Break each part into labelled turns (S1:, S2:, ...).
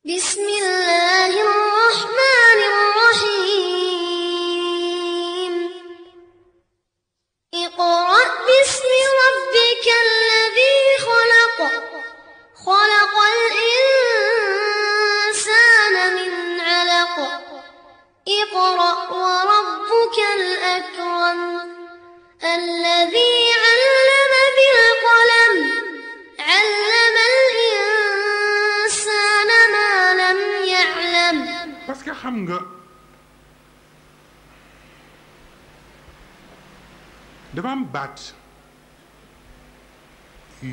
S1: بسم الله الرحمن الرحيم اقرأ باسم ربك الذي خلق خلق الإنسان من علق اقرأ وربك الأكرم الذي علم بالقلم علم الإنسان ما لم يعلم.
S2: parce que xam nga dafa am baat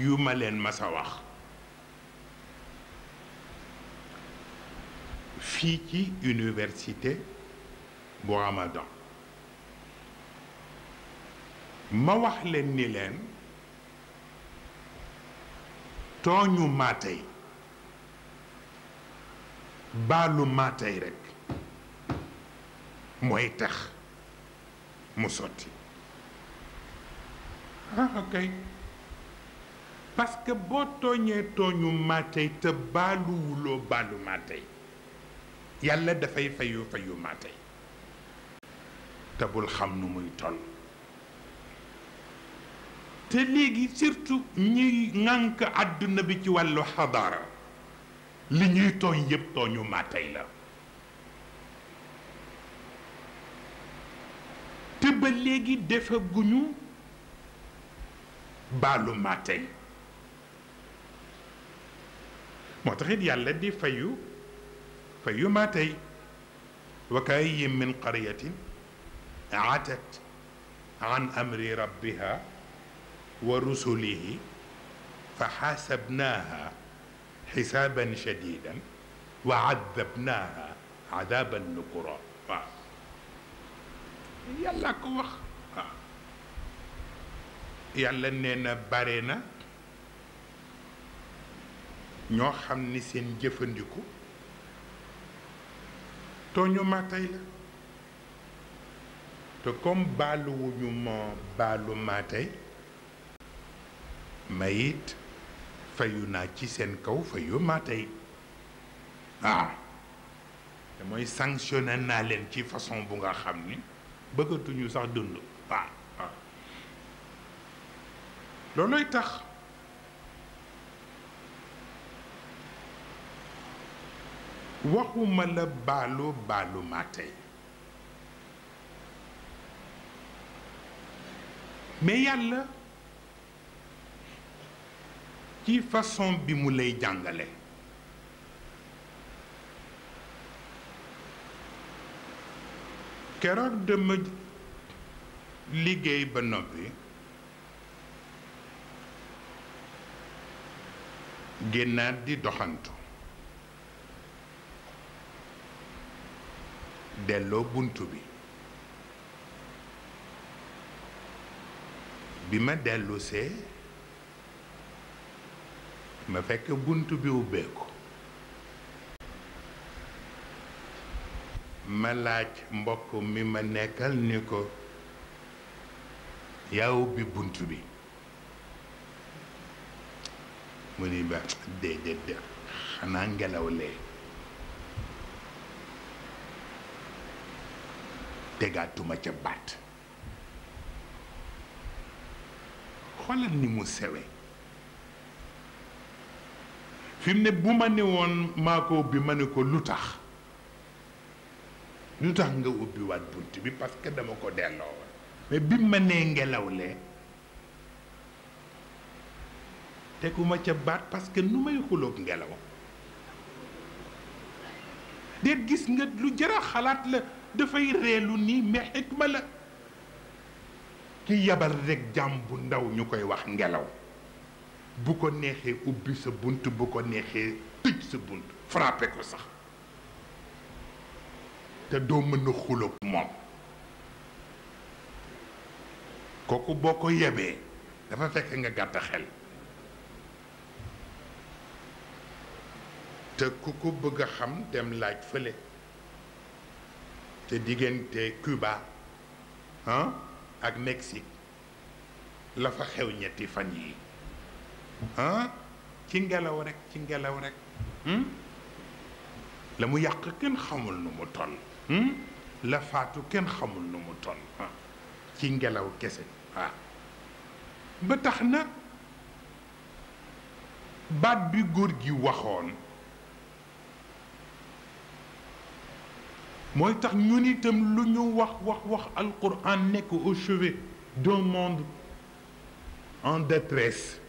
S2: yu ma leen mas a wax fii ci université bu Ramadan ma wax leen ni leen tooñu maa tey baalu maa tey rekk mooy tax mu sotti ok parce que boo tooñee tooñu maa tey te baaluwuloo baalu maa tey yàlla dafay fayu maa tey te bul xam nu muy toll te léegi surtout ñuy ŋànk àdduna bi ci wàllu xadaara li ñuy tooñ yépp tooñu maa tey la te ba léegi defaguñu baalu maa tey moo taxit yàlla di fayu maa tey wa kaayyin min qaryatin atat an amri rabbiha wa rusulihi fa xaasabnaaha xisaaban shadiidan wa adabnaaha adaaban nukura waaw yàlla ko wax waaw yàlla nee na bare na ñoo xam ni seen jëfandiku tooñu ma tey la te comme baaluwuñu moo baalu ma tey mayit fayu naa ci seen kaw fayu maa tey waaw te mooy sanctionné naa leen ci façon bu nga xam ni bëggatuñu sax dund waaw waaw loolooy tax waxuma la baalu maa tey mais yàlla ci façon bi mu lay jàngale keroog dama liggéey ba noppi génnaat di doxantu delloo bunt bi ma dellusee ma fekk bunt bi ubbeeku ma laaj mbokk mi ma nekkal ni ko yaa ubbi bunt bi mu ni ba déedéet xanaa ngelaw lee tegaatuma ca baat xoolal ni mu sewe fi mu ne bu ma ne woon maa ko ubbi ma ne ko lu tax nga ubbi waat bunt bi parce que dama ko delloo woon mais bi ma nee ngelaw lee teguma ca baat parce que nu may xuloog ngelaw déet gis nga lu jara xalaat la dafay reelu nii mais xikma la ki yabal rekk jàmm bu ndaw ñu koy wax ngelaw bu ko neexee ubbi sa bunt bu ko neexee tëj sa bunt frappé ko sax te doo mën a xuloog moom kooku boo ko yebee dafa fekk nga gàtt xel te ku ko bëgg a xam dem laaj fële te diggante Cuba ak Mexique la fa xew ñetti fan yi ci ngelaw rek la mu yàq kenn xamul nu mu toll la faatu kenn xamul nu mu toll ci ngelaw kese waaw ba tax na baat bi góor gi waxoon mooy tax ñun itam lu ñu wax alquran nekk au chevet d'un monde en détresse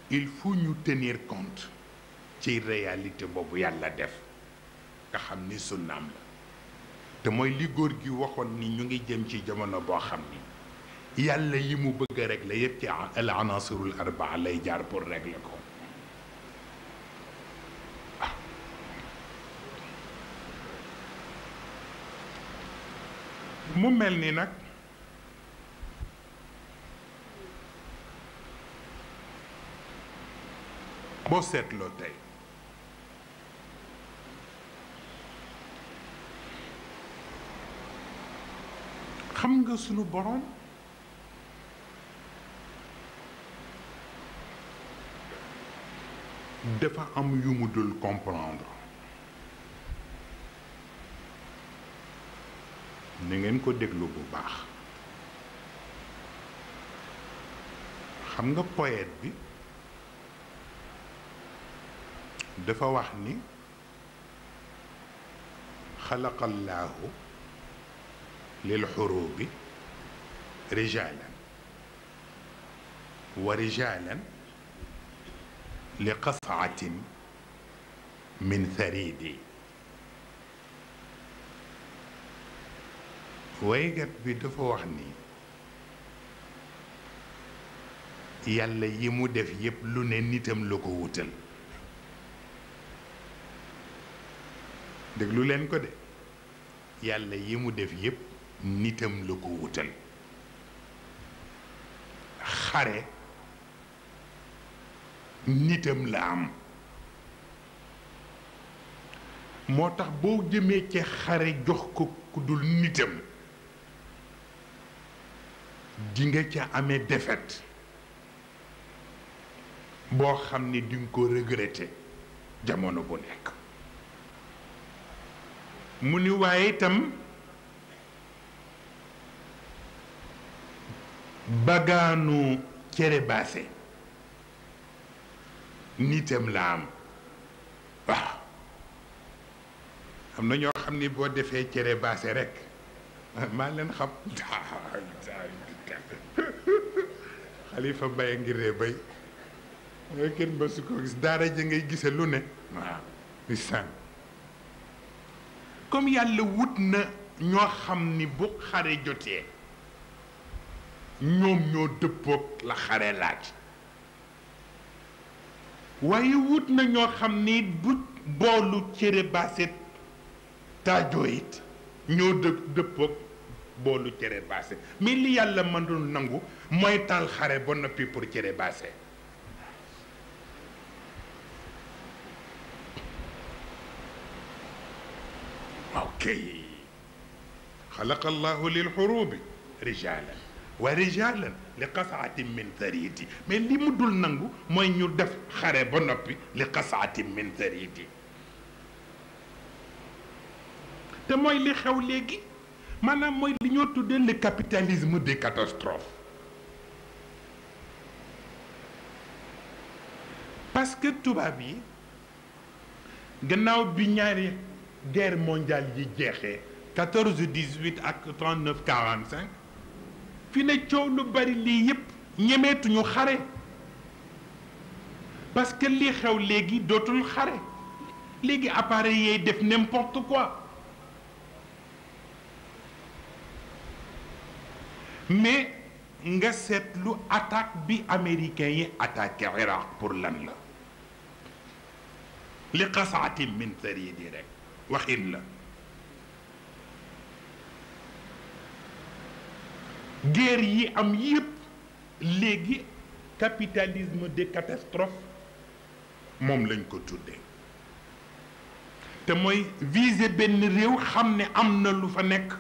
S2: il faut ñu tenir compte ci réalité boobu yàlla def nga xam ni sunnaam la te mooy li góor gi waxoon ni ñu ngi jëm ci jamono boo xam ni yàlla yi mu bëgg a régler yépp ci al anasirul arbaa lay jaar pour régler ko mu mel ni nag boo seetloo tey xam nga sunu borom dafa am yu mu dul comprendre ni ngeen ko déglu bu baax xam nga poète bi dafa wax ni xalaqallaahu lil xurubi rijalan wa rijalan li qasaatin min tharidi waygat bi dafa wax ni yàlla yi mu def yépp lu ne nitam la ko wutal déglu leen ko de yàlla yi mu def yépp nitam la ko wutal xare nitam la am moo tax boo jëmee ci xare jox ko ku dul nitam di nga ca amee défaite boo xam ni di nga ko regretter jamono bu nekk mu ni waaye itam bagaanu cere baase nitam la am waaw am na ñoo xam ni boo defee cere baase rek maa leen xam xalifa bay ngir ree bay nga kenn ba su ko gis daara ja ngay gise lu ne waaw di sàn comme yàlla wut na ñoo xam ni bu xare jotee ñoom ñoo dëppoog la xare laaj waaye wut na ñoo xam ni bu boolu cere baase taajoo it ñoo dëppoog boolu cere baase mais li yàlla mënul nangu mooy taal xare ba noppi pour cere baase ok xalaqa allahu lil xurubi rijalan wa rijalan li qasaatin min tharidi mais li mu dul nangu mooy ñu def xare ba noppi li qasaatin min tharidi te mooy li xew léegi maanaam mooy li ñoo tuddee le capitalisme des catastrophes parce que tubaab yi gannaaw bi ñaari guerre mondiale yi jeexee 14-18 ak 39-45 fi ne coow lu bari lii yépp ñemeetuñu xare parce que li xew léegi dootul xare léegi appareil yee def n'importe quoi mais nga seetlu attaque bi américain yi attaqué Irak pour lan la li qasaatin min tharidi rek waxin la guerre yi am yépp léegi capitalisme des catastrophes moom lañ ko tuddee te mooy viser benn réew xam ne am na lu fa nekk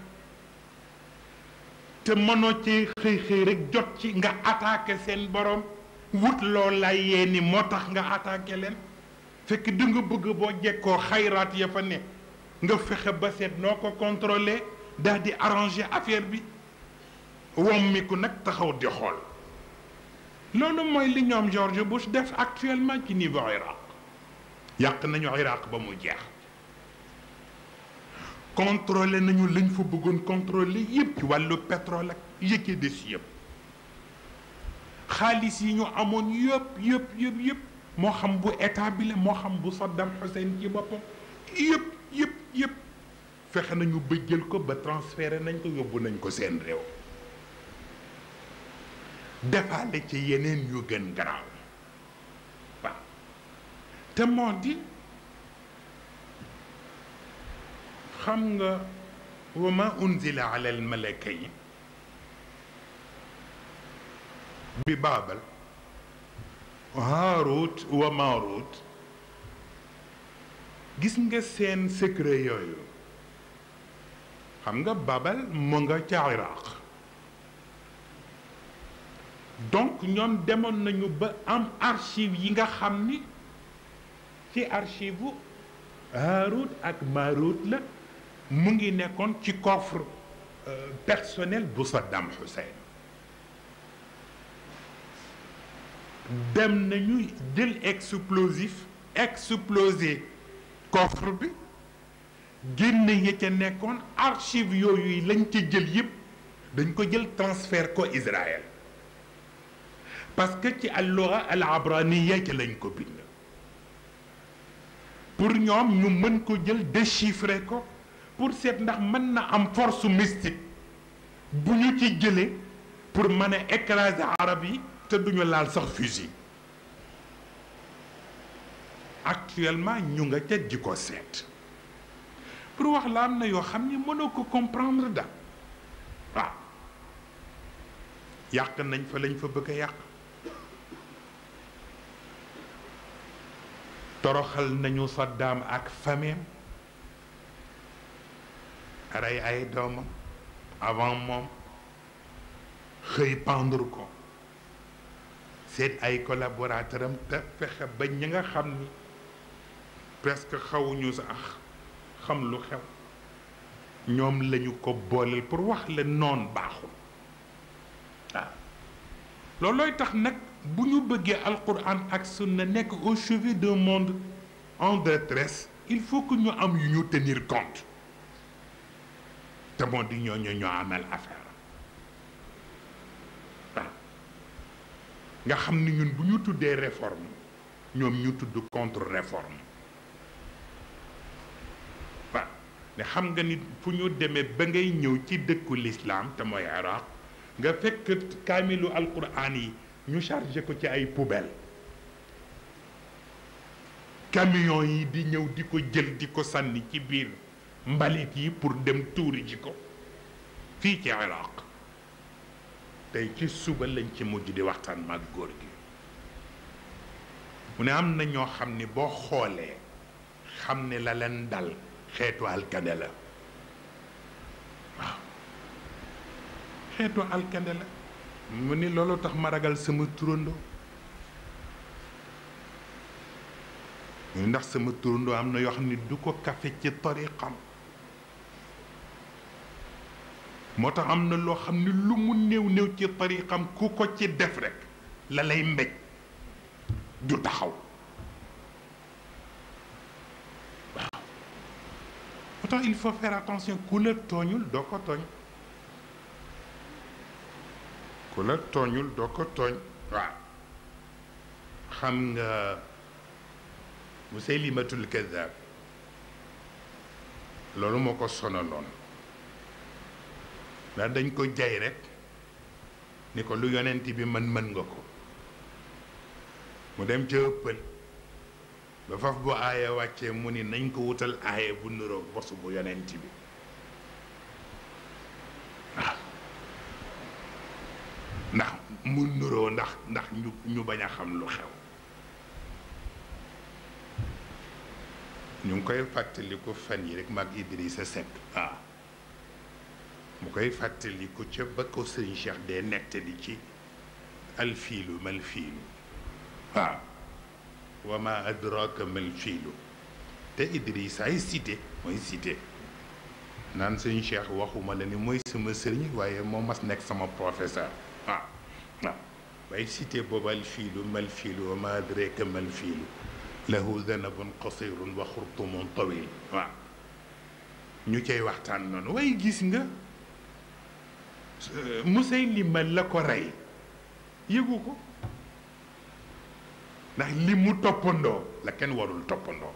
S2: te mënoo ci xëy rek jot ci nga attaqué seen borom wut loo lay yee ni moo tax nga attaqué leen fekk da nga bëgg boo jekkoo xayraat ya fa ne nga fexe ba seet noo ko contrôler daal di arranger affaire bi wommiku nag taxaw di xool loolu mooy li ñoom George Bush def actuellement ci niveau Irak yàq nañu Irak ba mu jeex contrôler nañu lañ fa bëggoon contrôler yëpp ci wàllu pétrole ak yëkkee des yëpp xaalis yi ñu amoon yëpp moo xam bu état bi la moo xam bu Saddam Hussein ci boppam yëpp fexe nañu ba jël ko ba transféré nañ ko yóbbu nañ ko seen réew defaale ci yeneen yu gën garaaw waaw te moo di xam nga wa ma unzila ala al malakayn bi baabal Haarut wa Maarut gis nga seen secret yooyu xam nga Babal mu nga ca Iraq donc ñoom demoon nañu ba am archive yi nga xam ni ci archive bu Haarut ak Maarut la mu ngi nekkoon ci coffre personnel bu Saddam Hussein dem nañu jël explosé coffre bi génne ya ca nekkoon archive yooyu lañ ca jël yëpp dañ ko jël transfert ko Israël parce que ci al-lugha al-abraniya ca lañ ko bind pour ñoom ñu mën ko jël déchiffrer ko pour seet ndax mën na am force mystique bu ñu ci jëlee pour mën a écraser arab yi te duñu laal sax fusil actuellement ñu nga ca di ko seet pour wax la am na yoo xam ni mënoo ko comprendre da waaw yàq nañ fa lañ fa bëgg a yàq toroxal nañu Saddam ak fameem rey ay doomam avant moom xëy pendre ko seet ay collaborateur am te fexe ba ñi nga xam ni presque xawuñu sax xam lu xew ñoom lañu ko booleel pour wax la noon baaxul waaw loolooy tax nag bu ñu bëggee alquran ak sunna nekk au chevet d'un monde en détresse il faut que ñu am yu ñu tenir compte te moo di ñooñu ñoo amal affaire waaw nga xam ni ñun bu ñu tuddee réforme ñoom ñu tudd contre réforme waaw ne xam nga ni fu ñu demee ba ngay ñëw ci dëkku l'islam te mooy Iraq nga fekk kaamilu alquran yi ñu chargé ko ci ay poubelle camion yi di ñëw di ko jël di ko sànni ci biir mbalit yi pour dem tuuri ji ko fii ci Iraq tey ci suba lañ ci mujj di waxtaan mag góor gi mu ne am na ñoo xam ni boo xoolee xam ne la leen dal xeetu alkande la waaw xeetu alkande la mu ni loolu tax ma ragal sama turandoo mu ndax sama turandoo am na yoo xam ne du ko kafe ci tariqam moo tax am na loo xam ne lu mu néew ci tariqam ku ko ci def rek la lay mbéj du taxaw waaw moo tax il faut faire attention ku la tooñul doo ko tooñ ku la tooñul doo ko tooñ waaw xam nga Musaylimatul Kazzab loolu moo ko sonaloon ndax dañ ko jay rek ni ko lu yonent bi mën nga ko mu dem ca ëppal ba faf bu aaya wàccee mu ni nañ ko wutal aaya bu niroog bosu bu yonent bi waaw ndax mu nuroo ndax ñu bañ a xam lu xew ñu ngi koy fàttaliku fan yi rek mag Idrissa Seck waaw mu koy fàttaliku ca ba ko sëñ Cheikh dee nettali ci alfiilu mal fiilu waaw wa ma adraka mal fiilu te Idriss ay cité mooy cité naan sëñ Cheikh waxuma la ni mooy sama sëriñ waaye moo mas nekk sama professeur waaw waaw waaye cité boobu al fiilu mal fiilu wa ma adraka mal fiilu lahu danabun qasirun wa xurtumun tawil waaw ñu cay waxtaan noonu waaye gis nga Musaylima la ko rey yëgu ko ndax li mu toppandoo la kenn warul toppandoo